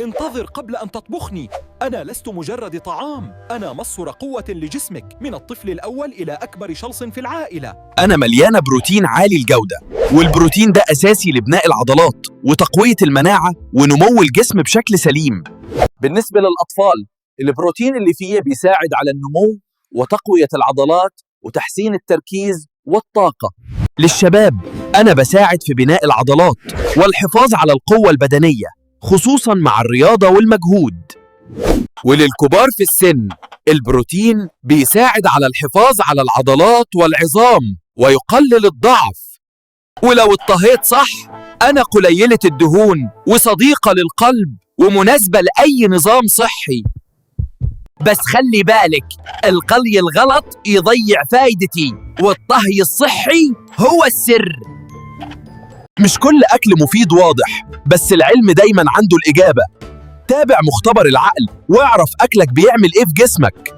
انتظر قبل أن تطبخني. أنا لست مجرد طعام، أنا مصدر قوة لجسمك من الطفل الأول إلى أكبر شخص في العائلة. أنا مليانة بروتين عالي الجودة، والبروتين ده أساسي لبناء العضلات وتقوية المناعة ونمو الجسم بشكل سليم. بالنسبة للأطفال، البروتين اللي فيه بيساعد على النمو وتقوية العضلات وتحسين التركيز والطاقة. للشباب، أنا بساعد في بناء العضلات والحفاظ على القوة البدنية، خصوصا مع الرياضة والمجهود. وللكبار في السن، البروتين بيساعد على الحفاظ على العضلات والعظام ويقلل الضعف. ولو اتطهيت صح، أنا قليلة الدهون وصديقة للقلب ومناسبة لأي نظام صحي. بس خلي بالك، القلي الغلط يضيع فايدتي، والطهي الصحي هو السر. مش كل أكل مفيد واضح، بس العلم دايما عنده الإجابة. تابع مختبر العقل واعرف أكلك بيعمل إيه في جسمك.